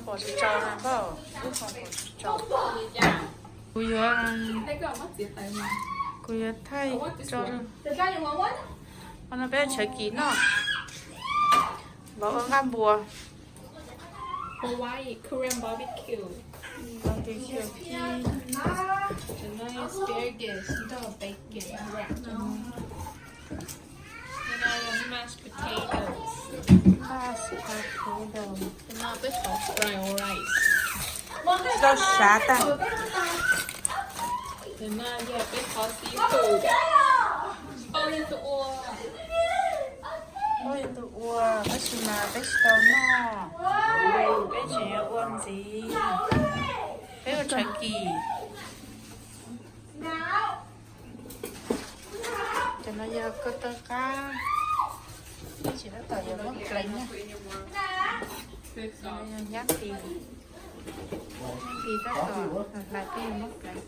Pom tsis tau na npauj, lub pom tsis tau. Kuv yuav, kuv yuav thaij tso. Qhov no peb tsawv kim noj, los ua nqaj npua. Hawaii Korean barbecue. Barbecue. Asparagus, bacon wrap. Mashed potatoes. Mashed potato. Peb xov fried rice. Rau sav tag. Peb xov seafood. Peb ua, peb ua, tab sis mas peb tsis tau noj, peb tseem yuav ua ntxiv. Peb ua tsawv kim. Cov no yog koj taw qab, ib tsis tab tom yuav muab pleev na. Cov no yog nyab tis, nyab tis tab tom hlais peb yuav muab pleev.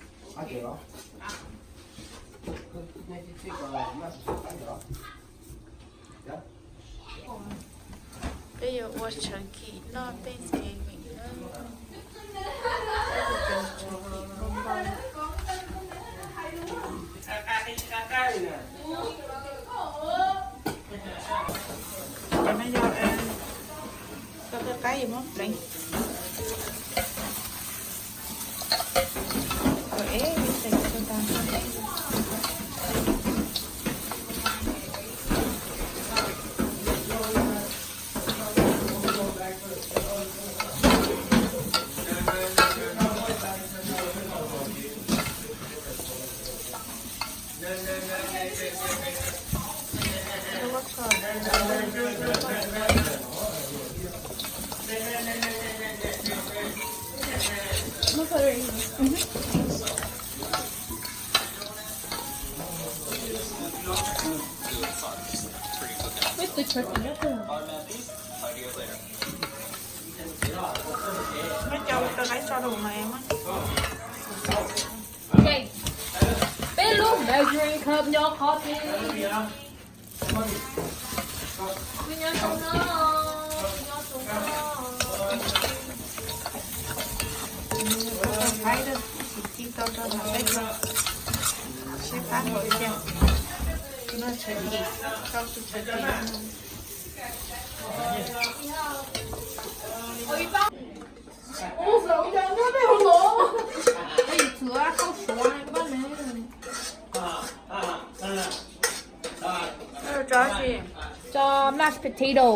Peb yuav ua tsawv kim noj Thanksgiving na. Peb yuav ua tsawv kim npau npau. Cov no yog koj taw qab yuav muab pleev. Muab cov taw qab tso rau mas. Peb lub measuring cup nyob qhov twg? Nyob rau no, nyob rau no. Thaij tau rau no peb ua, seb qab npaum li cas. No tsawv kim, rau tus tsawv kim no. Peb yuav tshuav kauj suav pab nws. Tso mashed potato.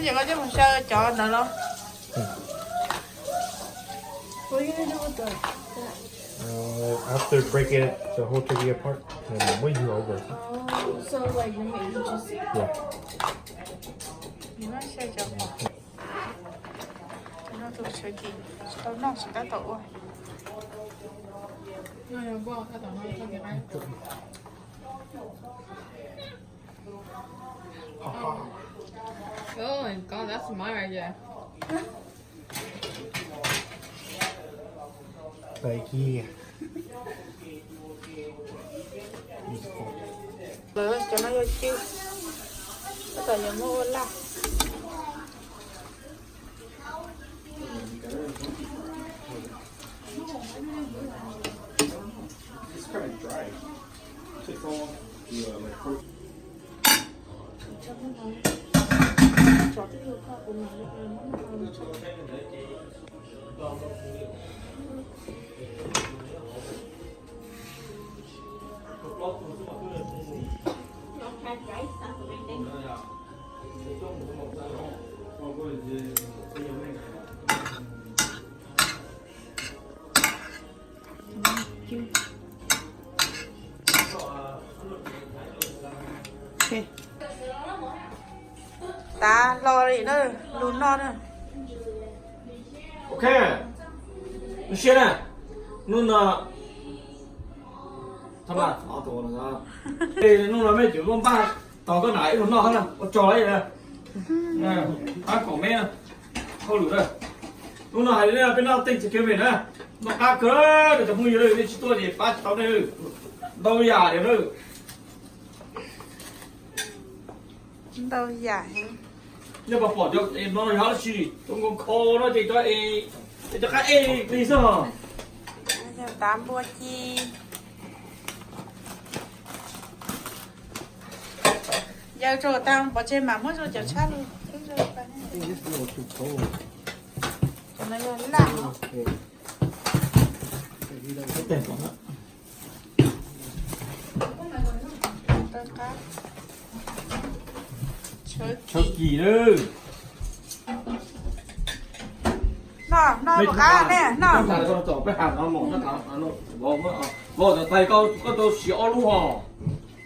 Ces koj coj mus xyaw cov ntawd los? Uh, after breaking it, the whole turkey apart, and then when you over. Oh, so like you maybe just yeah. Cov no tus tsawv kim tsis tau noj, tsis tab tom ua. Oh my God, that's mine right there. Thank you. Lawv cov no yog cw, tab tom yuav muab ua laj. It's kind of dry. Takes so long to, uh, like, cook. Tav hlo li na, lug noj na. Ok, ua siab na, hnub no Hnub no mej cov muaj npaj tau koj nam ib lub noj na, ua tsaug ib na. Pab kom mej hauj lwm na. Hnub no hais li peb noj tej txiv kev vem na, noj qab kawg, cov phooj ywg nej tsis tuaj ces pab tsis tau nej. Ntau yam li na. Ntau yam heev. Yog pom cov no yog dab tsi, cov nkaus khau no ces cov, cov qab ej li xwb os. Tav npua ci. Yawg tso tag pov tseg mam muab rau cov tshab lug. Cov no yog laj. Tshaw kis lawm. Noj, noj, pom qab ne, noj. Peb has no, vov tais koj, koj tau siv ob lub hos.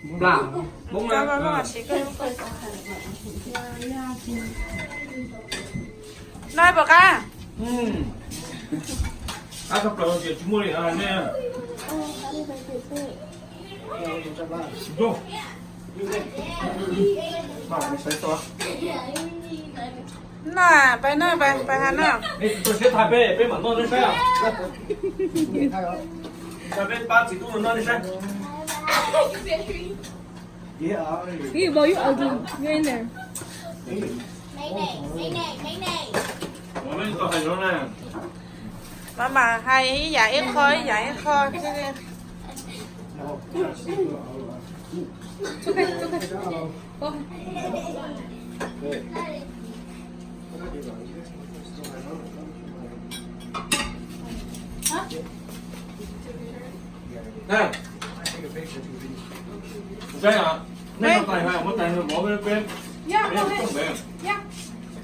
Nplam, poob na. Noj pom qab. Qab tshaj plaws no ces tsis muaj li ne. Noj, pab noj, pab, pab has noj. Tuaj siab thaij peb, peb mam noj nej saib. Peb pab txiv tub noj nej saib. Mayday, mayday, mayday. Mas mas hais ib yam ib qho, ib yam ib qho.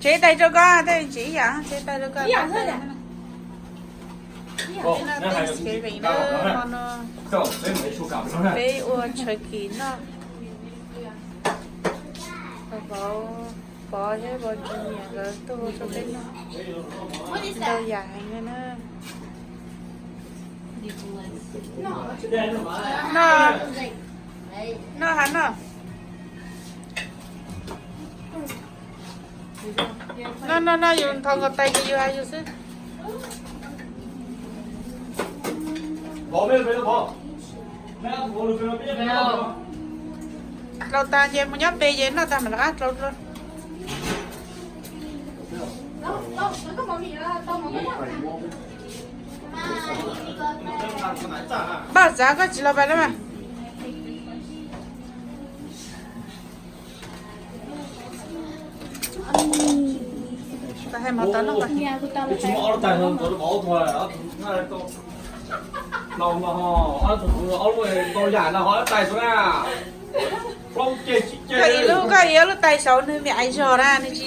Tsev tais rau koj, tej tsev ib yam, tsev tais rau koj. Thanksgiving na, hmo no peb ua turkey noj. Vauv Pov thiab Vauv Junior nkawd tuaj ua rau peb noj. Ntau yam heev li na. Noj, noj has noj. Noj noj noj, yus nthos nkaus tais ces yus has yus xwb. Dlaus tag ces mus nyob pem ces noj tag mam rov qab dlaus dua. Npaj txav koj tsis los pais na mas. Tsis muaj ob lub tais no, ob tug ob lub tais no ho ob tais xwb na. Koj ib lub, koj ib lub tais saud nws me aiv zog na, nws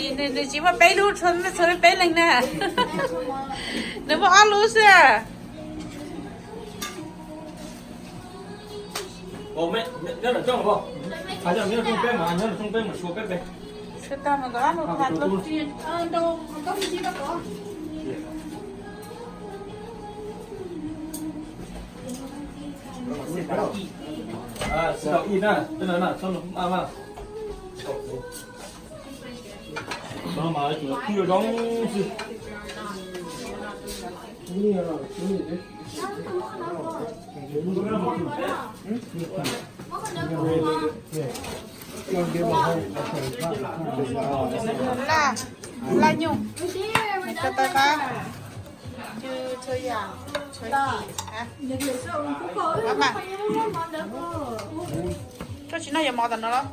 tsis muaj peb lub, txhua peb leeg na. Nws muaj ob lub xwb. Nyob nram rooj peb mas, nyob nram rooj peb mas, suav peb pem. Tsis tau ib na, txhob no mas. No mas tsuas qhib zoo xwb. Laj, laj nyuj, tau tau qab, cw txhua yam, txhua yam. Koj tsis noj yuav mov tom no los?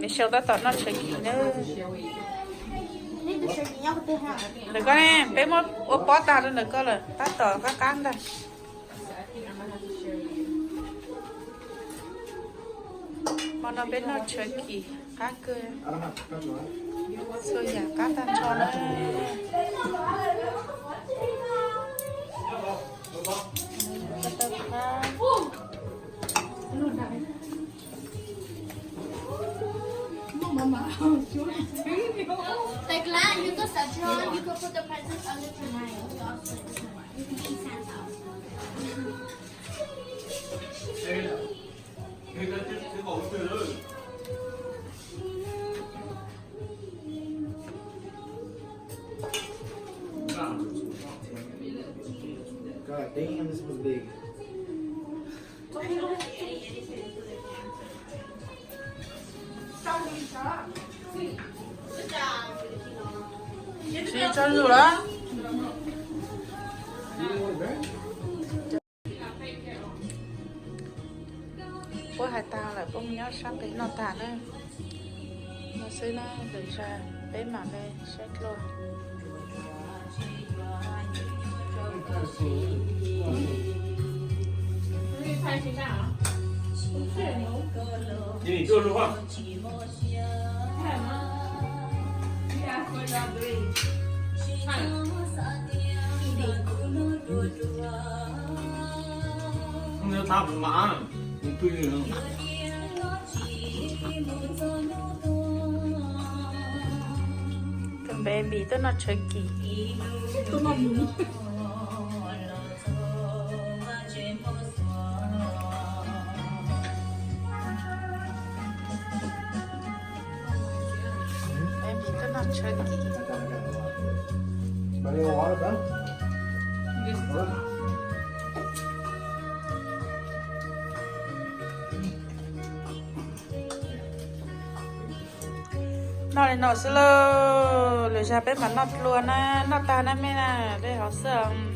Nws sau tab tom noj tshaw kis na. Ntawm koj ne, peb muab ua pob tag rau ntawm koj lawm, tab tom qab qab ntag. Hmo no peb noj tshaw kis qab kawg, txhua yam qab tag nrho na. Tais Kla, yus tuaj John, you could put the presents under tonight. We also put the presents. God damn, this was big. Tsis tso lus lawm. Puab hais tag lawm, puab mus nyob sab pem noj tag na. No xwb na, lwm zaus peb mam li saib dua. Tus baby tuaj noj tshawv kis. Baby tuaj noj tshawv kis. Noj li no xwb lauj, lwm zaus peb mam noj dlua na, noj tag na mej na, peb hov xwb.